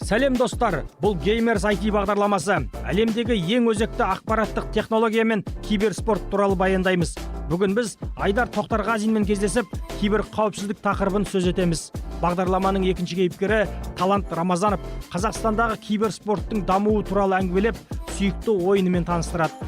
Сәлем, достар! Бұл Gamers IT бағдарламасы. Әлемдегі ең өзекті ақпараттық технология мен киберспорт туралы баяндаймыз. Бүгін біз Айдар Тоқтарғазинмен кездесіп, кибер қауіпсіздік тақырыбын сөз етеміз. Бағдарламаның екінші кейіпкері Талант Рамазанов Қазақстандағы киберспорттың дамуы туралы әңгімелеп, сүйікті ойынымен таныстырады.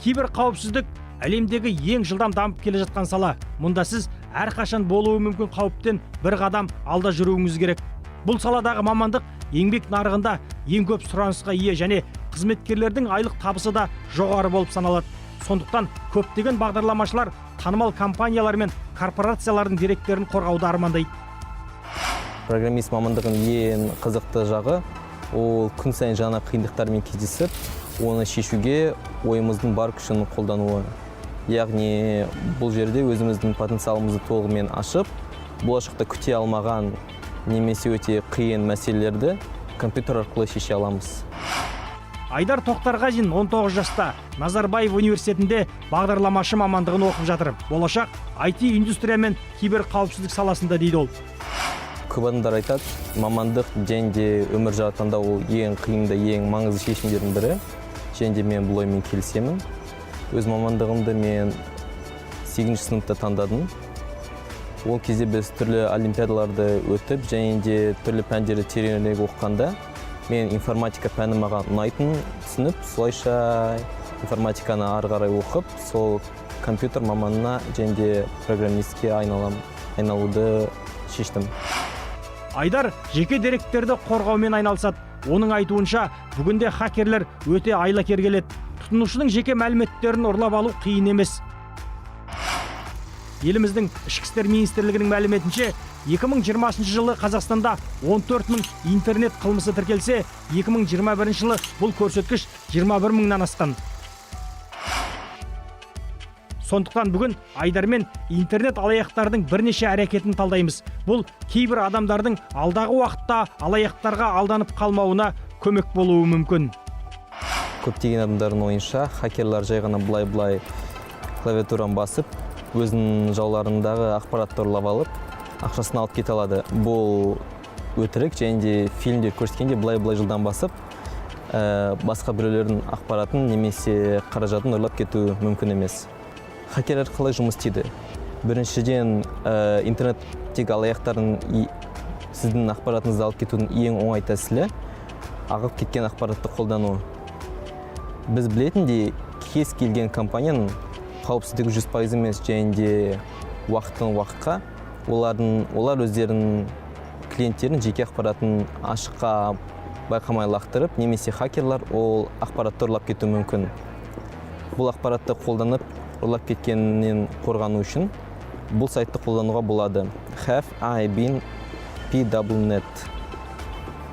Кибер қауіпсіздік — әлемдегі ең жылдам дамып келе жатқан сала. Мұнда сіз әрқашан болуы мүмкін қауіптен бір қадам алда жүруіңіз керек. Бұл саладағы мамандық еңбек нарығында ең көп сұранысқа ие және қызметкерлердің айлық табысы да жоғары болып саналады. Сондықтан көптеген бағдарламашылар танымал компаниялар мен корпорациялардың деректерін қорғауды армандайды. Программист мамандығының ең қызықты жағы — ол күн сайын жаңа қиындықтармен кездесіп, оны шешуге ойымыздың бар күшін қолдануы. Яғни бұл жерде өзіміздің потенциалымызды толығымен ашып, болашақта күте алмаған немесе өте қиын мәселелерді компьютер арқылы шеше аламыз. Айдар Тоқтарғазин 19 жаста, Назарбаев университетінде бағдарламашы мамандығын оқып жатыр. Болашақ IT индустрия мен кибер қауіпсіздік саласында дейді ол. Көп адамдар айтады, мамандық және де өмір жағы таңдау — ол ең қиын да ең маңызды шешімдердің бірі, және де мен бұл оймен келісемін. Өз мамандығымды мен сегізінші сыныпта таңдадым. Ол кезде біз түрлі олимпиадаларды өтіп және де түрлі пәндерді тереңірек оқығанда, мен информатика пәні маған ұнайтынын түсініп, солайша информатиканы ары қарай оқып, сол компьютер маманына және де программистке айналуды шештім. Айдар жеке деректерді қорғаумен айналысады. Оның айтуынша, бүгінде хакерлер өте айлакер келеді. Тұтынушының жеке мәліметтерін ұрлап алу қиын емес. Еліміздің Ішкі істер министрлігінің мәліметінше, 2020 жылы Қазақстанда 14 мың интернет қылмысы тіркелсе, 2021 жылы бұл көрсеткіш 21 мыңнан асқан. Сондықтан бүгін Айдармен интернет алаяқтардың бірнеше әрекетін талдаймыз. Бұл кейбір адамдардың алдағы уақытта алаяқтарға алданып қалмауына көмек болуы мүмкін. Көптеген адамдардың ойынша, хакерлер жай ғана былай былай клавиатураны басып, өзінің жауларындағы ақпаратты ұрлап алып, ақшасын алып кете алады. Бұл өтірік және де фильмде көрсеткенде былай былай жылдам басып, басқа біреулердің ақпаратын немесе қаражатын ұрлап кету мүмкін емес. Хакерлер қалай жұмыс істейді? Біріншіден, интернеттегі алаяқтардың сіздің ақпаратыңызды алып кетудің ең оңай тәсілі — ағып кеткен ақпаратты қолдану. Біз білетіндей, кез келген компанияның қауіпсіздігі 100% емес және де уақыттан уақытқа олар өздерінің клиенттерінің жеке ақпаратын ашыққа байқамай лақтырып немесе хакерлар ол ақпаратты ұрлап кетуі мүмкін. Бұл ақпаратты қолданып, ұрлап кеткенінен қорғану үшін бұл сайтты қолдануға болады: Have I Been Pwned.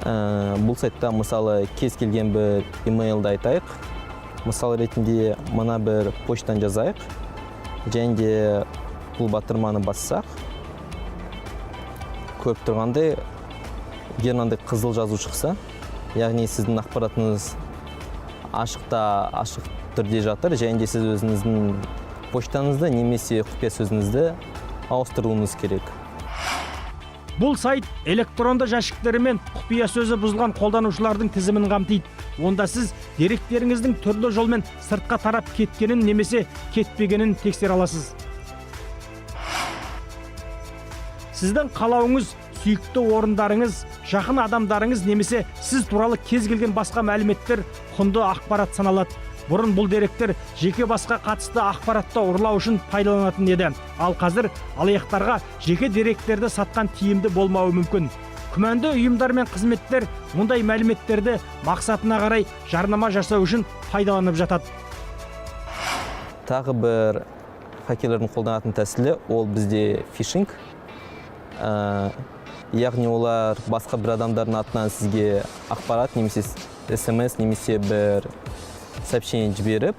Бұл сайтта, мысалы, кез келген бір имейлді айтайық, мысал ретінде мына бір почтаны жазайық және де бұл батырманы бассақ, көріп тұрғандай, егер мынандай қызыл жазу шықса, яғни сіздің ақпаратыңыз ашық түрде жатыр және де сіз өзіңіздің почтаңызды немесе құпия сөзіңізді ауыстыруыңыз керек. Бұл сайт электронды жәшіктері мен құпия сөзі бұзылған қолданушылардың тізімін қамтиды. Онда сіз деректеріңіздің түрлі жолмен сыртқа тарап кеткенін немесе кетпегенін тексере аласыз. Сіздің қалауыңыз, сүйікті орындарыңыз, жақын адамдарыңыз немесе сіз туралы кез келген басқа мәліметтер құнды ақпарат саналады. Бұрын бұл деректер жеке басқа қатысты ақпаратты ұрлау үшін пайдаланатын еді. Ал қазір алаяқтарға жеке деректерді сатқан тиімді болмауы мүмкін. Күмәнді ұйымдар мен қызметтер мұндай мәліметтерді мақсатына қарай жарнама жасау үшін пайдаланып жатады. Тағы бір хакерлердің қолданатын тәсілі — ол бізде фишинг. Яғни олар басқа бір адамдардың атынан сізге ақпарат немесе СМС немесе бір сообщение жіберіп,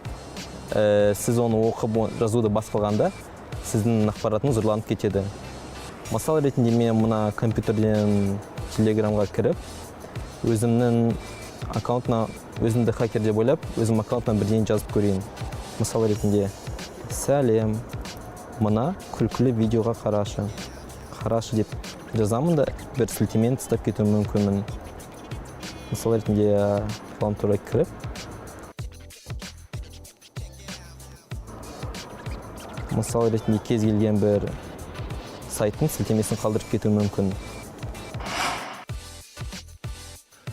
сіз оны оқып, жазуды басып қалғанда, сіздің ақпаратыңыз ұрланып кетеді. Мысал ретінде, мен мына компьютерден Телеграмға кіріп, өзімнің аккаунтына, өзімді хакер деп ойлап, өзім аккаунтыма бірдеңе жазып көрейін. Мысал ретінде: «Сәлем, мына күлкілі видеоға қарашы, қарашы», — деп. Жазамын да, бір сілтемені тастап кетуім мүмкінмін. Мысал ретінде, ғаламторға кіріп, мысал ретінде кез келген бір сайттың сілтемесін қалдырып кетуім мүмкін.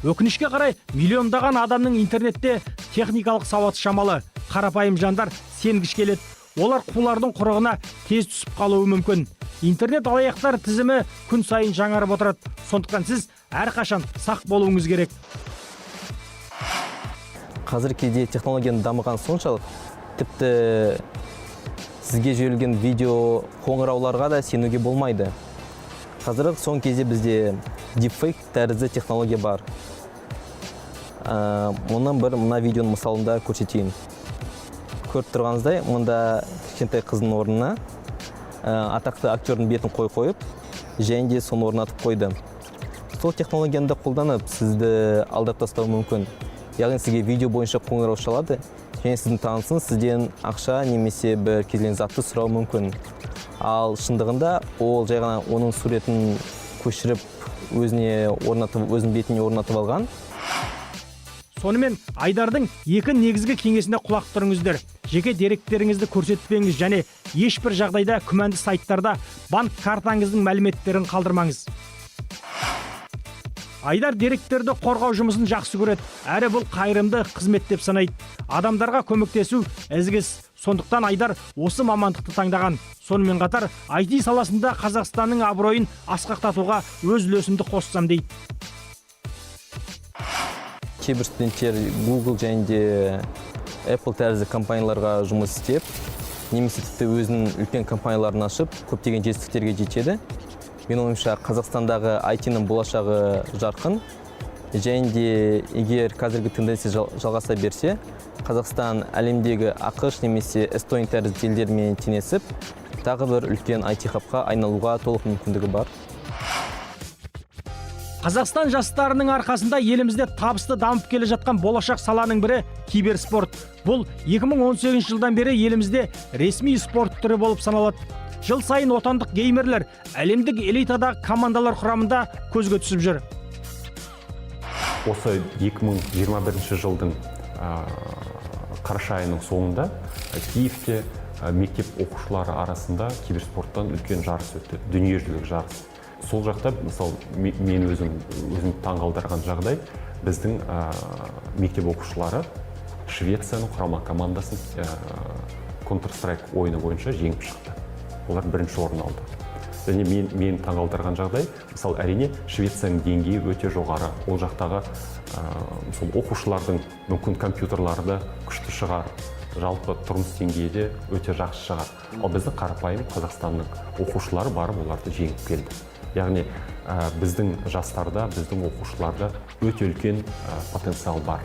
Өкінішке қарай, миллиондаған адамның интернетте техникалық сауаты шамалы. Қарапайым жандар сенгіш келеді. Олар қулардың құрығына тез түсіп қалуы мүмкін. Интернет алаяқтар тізімі күн сайын жаңарып отырады. Сондықтан сіз әрқашан сақ болуыңыз керек. Қазіргі кезде технологияның дамыған соншалық, тіпті сізге жіберілген видео қоңырауларға да сенуге болмайды. Қазіргі соңғы кезде бізде дипфейк тәрізді технология бар. Оны бір мына видеоның мысалында көрсетейін. Көріп тұрғаныңыздай, мұнда кішкентай қыздың орнына атақты актердің бетін қойып, және де соны орнатып қойды. Сол технологияны да қолданып, сізді алдап тастауы мүмкін. Яғни сізге видео бойынша қоңырау шалады және сіздің танысыңыз сізден ақша немесе бір кез келген затты сұрауы мүмкін. Ал шындығында ол жай ғана оның суретін көшіріп, өзіне орнатып, өзінің бетіне орнатып алған. Сонымен, Айдардың екі негізгі кеңесіне құлақ түріңіздер. Жеке деректеріңізді көрсетпеңіз және ешбір жағдайда күмәнді сайттарда банк картаңыздың мәліметтерін қалдырмаңыз. Айдар деректерді қорғау жұмысын жақсы көреді, әрі бұл қайырымды қызмет деп санайды. Адамдарға көмектесу ізгі іс. Сондықтан Айдар осы мамандықты таңдаған. Сонымен қатар IT саласында Қазақстанның абыройын асқақтатуға өз үлесімді қоссам дейді. Кейбір студенттер Google және де Apple тәрізді компанияларға жұмыс істеп, немесе тіпті өзінің үлкен компанияларын ашып, көптеген жетістіктерге жетеді. Менің ойымша, Қазақстандағы IT-ның болашағы жарқын және де егер қазіргі тенденция жалғаса берсе, Қазақстан әлемдегі АҚШ немесе Эстония тәрізді елдермен теңесіп, тағы бір үлкен IT хабқа айналуға толық мүмкіндігі бар. Қазақстан жастарының арқасында елімізде табысты дамып келе жатқан болашақ саланың бірі — киберспорт. Бұл 2018 жылдан бері елімізде ресми спорт түрі болып саналады. Жыл сайын отандық геймерлер әлемдік элитадағы командалар құрамында көзге түсіп жүр. Осы 2021 жылдың қараша айының соңында Киевте мектеп оқушылары арасында киберспорттан үлкен жарыс өтті, дүниежүзілік жарыс. Сол жақта, мысалы, мен өзім таңғалдырған жағдай: біздің мектеп оқушылары Швецияның құрама командасын Counter Strike ойыны бойынша жеңіп шықты. Олар бірінші орын алды. Және мен таңғалдырған жағдай, мысалы, әрине, Швецияның деңгейі өте жоғары. Ол жақтағы сол оқушылардың мүмкін компьютерлары да күшті шығар, жалпы тұрмыс деңгейі де өте жақсы шығар. Ал біздің қарапайым Қазақстанның оқушылары барып, оларды жеңіп келді. Яғни біздің жастарда, біздің оқушыларда өте үлкен потенциал бар.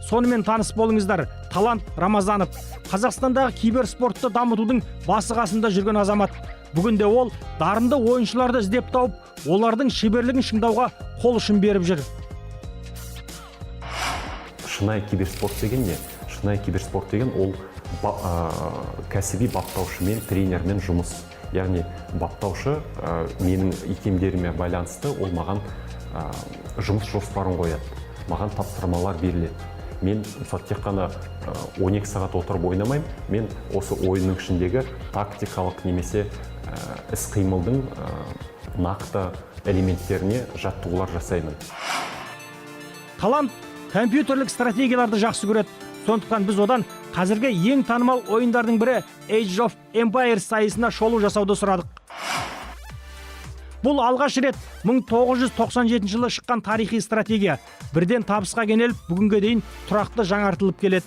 Сонымен, таныс болыңыздар: Талант Рамазанов — Қазақстандағы киберспортты дамытудың басы қасында жүрген азамат. Бүгінде ол дарынды ойыншыларды іздеп тауып, олардың шеберлігін шыңдауға қол ұшын беріп жүр. Шынайы киберспорт деген не? Шынайы киберспорт деген ол кәсіби баптаушымен, тренермен жұмыс. Яғни баптаушы менің икемдеріме байланысты ол маған жұмыс жоспарын қояды, маған тапсырмалар беріледі. Мен, мысалы, тек қана 12 сағат отырып ойнамаймын. Мен осы ойынның ішіндегі тактикалық немесе іс қимылдың нақты элементтеріне жаттығулар жасаймын. Талант компьютерлік стратегияларды жақсы көреді. Сондықтан біз одан қазіргі ең танымал ойындардың бірі Age of Empires сайысына шолу жасауды сұрадық. Бұл алғаш рет 1997 жылы шыққан тарихи стратегия. Бірден табысқа кенеліп, бүгінге дейін тұрақты жаңартылып келеді.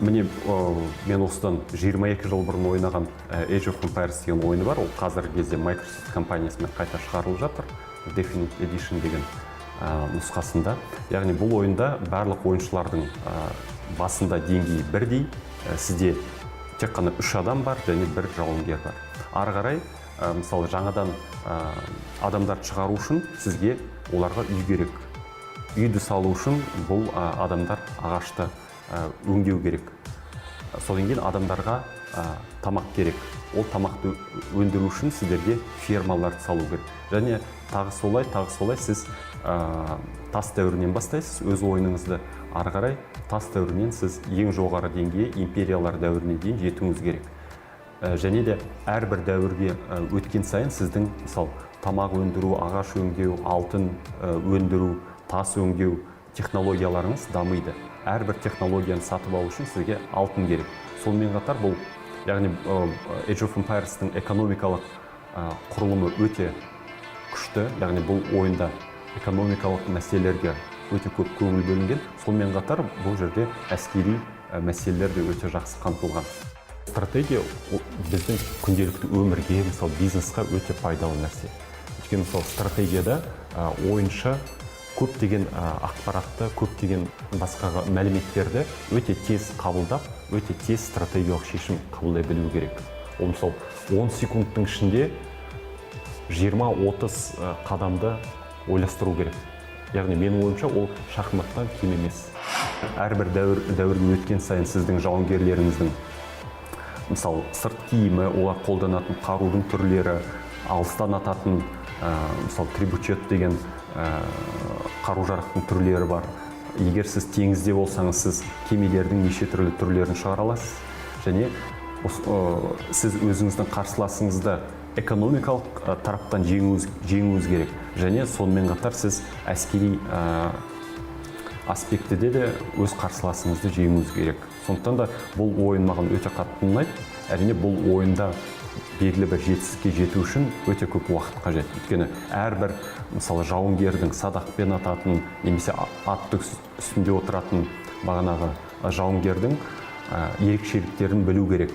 Міне, мен осыдан 22 жыл бұрын ойнаған Age of Empires деген ойыны бар. Ол қазіргі кезде Microsoft компаниясымен қайта шығарылып жатыр, Definitive Edition деген нұсқасында. Яғни бұл ойында барлық ойыншылардың басында деңгейі бірдей. Сізде тек қана үш адам бар және бір жауынгер бар. Ары қарай, мысалы, жаңадан адамдарды шығару үшін сізге оларға үй керек. Үйді салу үшін бұл адамдар ағашты өңдеу керек. Содан кейін адамдарға тамақ керек. Ол тамақты өндіру үшін сіздерге фермаларды салу керек. Және тағы солай, тағы солай. Сіз тас дәуірінен бастайсыз өз ойыныңызды. Ары қарай тас дәуірінен сіз ең жоғары деңгейе, империялар дәуіріне дейін жетуіңіз керек. Және де әрбір дәуірге өткен сайын сіздің, мысалы, тамақ өндіру, ағаш өңдеу, алтын өндіру, тас өңдеу технологияларыңыз дамиды. Әрбір технологияны сатып алу үшін сізге алтын керек. Сонымен қатар бұл, яғни, Age of Empires'тың экономикалық құрылымы өте күшті, яғни бұл ойында экономикалық мәселелерге өте көп көңіл бөлінген. Сонымен қатар бұл жерде әскери мәселелер де өте жақсы қамтылған. Стратегия біздің күнделікті өмірге, мысалы, бизнесқа өте пайдалы нәрсе. Өйткені, мысалы, стратегияда ойыншы көптеген ақпаратты, көптеген басқа мәліметтерді өте тез қабылдап, өте тез стратегиялық шешім қабылдай білу керек. Ол, мысалы, 10 секундтың ішінде 20-30 қадамды ойластыру керек. Яғни менің ойымша, ол шахматтан кем емес. Әрбір дәуірге өткен сайын сіздің жауынгерлеріңіздің, мысалы, сырт киімі, олар қолданатын қарудың түрлері, алыстан ататын, мысалы, трибучет деген қару жарақтың түрлері бар. Егер сіз теңізде болсаңыз, сіз кемелердің неше түрлі түрлерін шығара аласыз. Және сіз өзіңіздің қарсыласыңызды экономикалық тараптан жеңуіңіз керек. Және сонымен қатар сіз әскери аспектіде де өз қарсыласыңызды жеңуіңіз керек. Сондықтан да бұл ойын маған өте қатты ұнайды. Әрине, бұл ойында белгілі бір жетістікке жету үшін өте көп уақыт қажет. Өйткені әрбір, мысалы, жауынгердің, садақпен ататын немесе аттың үстінде отыратын бағанағы жауынгердің ерекшеліктерін білу керек.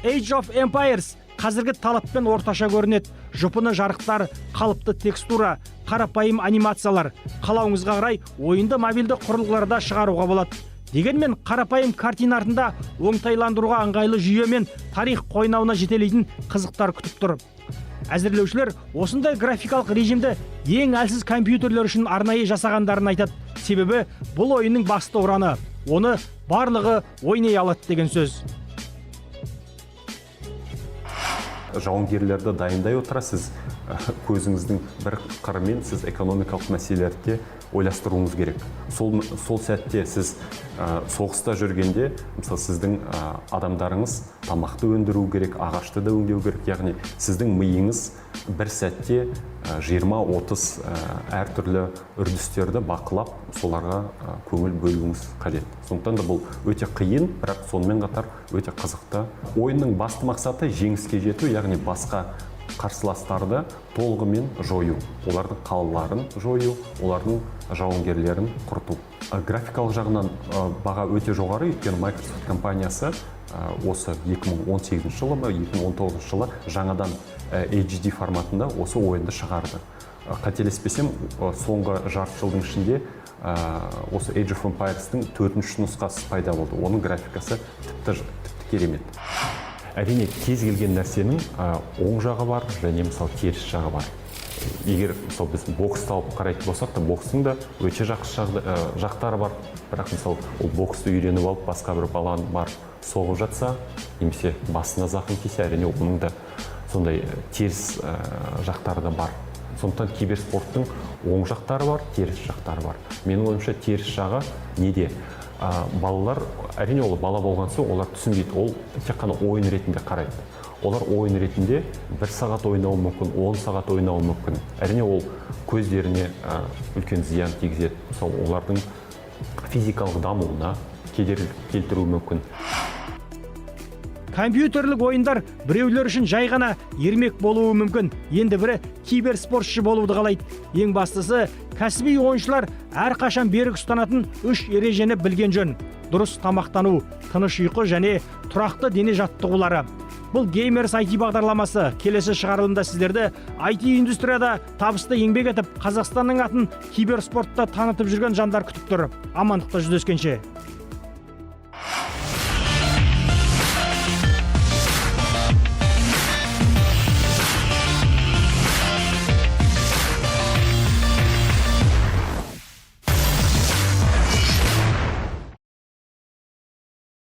Age of Empires қазіргі талаппен орташа көрінеді. Жұпыны жарықтар, қалыпты текстура, қарапайым анимациялар. Қалауыңызға қарай ойынды мобильді құрылғыларда шығаруға болады. Дегенмен қарапайым картина артында оңтайландыруға ыңғайлы жүйе мен тарих қойнауына жетелейтін қызықтар күтіп тұр. Әзірлеушілер осындай графикалық режимді ең әлсіз компьютерлер үшін арнайы жасағандарын айтады. Себебі бұл ойынның басты ұраны — оны барлығы ойнай алады деген сөз. Жауынгерлерді дайындай отыра, сіз көзіңіздің бір қырымен сіз экономикалық мәселелерді де ойластыруыңыз керек. Сол сәтте сіз соғыста жүргенде, мысалы, сіздің адамдарыңыз тамақты өндіру керек, ағашты да өңдеу керек. Яғни сіздің миыңыз бір сәтте 20-30 әртүрлі үрдістерді бақылап, соларға көңіл бөлуіңіз қажет. Сондықтан да бұл өте қиын, бірақ сонымен қатар өте қызықты. Ойынның басты мақсаты — жеңіске жету, яғни басқа қарсыластарды толығымен жою, олардың қалаларын жою, олардың жауынгерлерін құрту. Графикалық жағынан баға өте жоғары, өйткені Microsoft компаниясы осы 2018 жылы ма, 2019 жылы жаңадан HD форматында осы ойынды шығарды. Қателеспесем, соңғы жарты жылдың ішінде осы Age of Empires'тың төртінші нұсқасы пайда болды. Оның графикасы тіпті керемет. Әрине, кез келген нәрсенің оң жағы бар және, мысалы, теріс жағы бар. Егер, мысалы, біз боксты алып қарайтын болсақ та, бокстың да өте жақсы жақтары бар. Бірақ, мысалы, ол боксты үйреніп алып, басқа бір баланы барып соғып жатса немесе басына зақым тисе, әрине, оның да сондай теріс жақтары да бар. Сондықтан киберспорттың оң жақтары бар, теріс жақтары бар. Менің ойымша, теріс жағы неде? Балалар, әрине, ол бала болған соң, олар түсінбейді, ол тек қана ойын ретінде қарайды. Олар ойын ретінде бір сағат ойнауы мүмкін, 10 сағат ойнауы мүмкін. Әрине, ол көздеріне үлкен зиян тигізеді, мысалы, олардың физикалық дамуына кедергі келтіруі мүмкін. Компьютерлік ойындар біреулер үшін жай ғана ермек болуы мүмкін. Енді бірі киберспортшы болуды қалайды. Ең бастысы, кәсіби ойыншылар әрқашан берік ұстанатын үш ережені білген жөн: дұрыс тамақтану, тыныш ұйқы және тұрақты дене жаттығулары. Бұл Gamers IT бағдарламасы. Келесі шығарылымда сіздерді IT индустрияда табысты еңбек етіп, Қазақстанның атын киберспортта танытып жүрген жандар күтіп тұр. Амандықта жүздескенше.